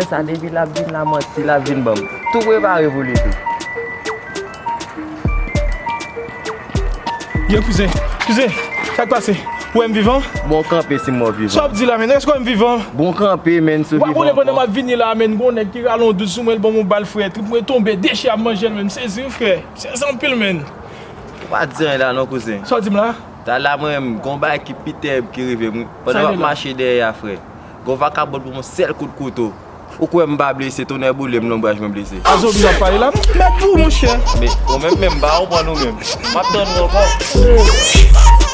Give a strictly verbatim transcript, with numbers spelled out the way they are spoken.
Sa depi l ap vin la, manti l ap vin ban m. Tou prepare pou li tou. Yo, kouzen, kouzen, sa k pase? Ou wè m vivan? Bon kanpe si m wè w vivan. Sa w ap di la, menn? Èske w wè m vivan? Bon kanpe, menn, si w vivan ankò. W ap pandan m ap vini la, menn, gon nèg ki rale yon douz sou mwen, l ban m yon bal, frè. Trip mwen tonbe, de chè ap manje l, menn. M sezi, wi, frè. M sezi anpil, menn. Ou pa di anyen la non, kouzen. Sa w di m la? Talè mwen menm, gon bagay ki pi tèrib ki rive m, wi. Pandan m ap mache dèyè a, frè, gon vakabon ban m yon sèl kout kouto. Ou kwè m pa blese, tonnè boule m, lonbraj mwen blese. A zonbi w ap pale la, m mèt pou ou, monchè. Men, ou menm menm, m pa konprann ou menm. M ap tann ou ankò.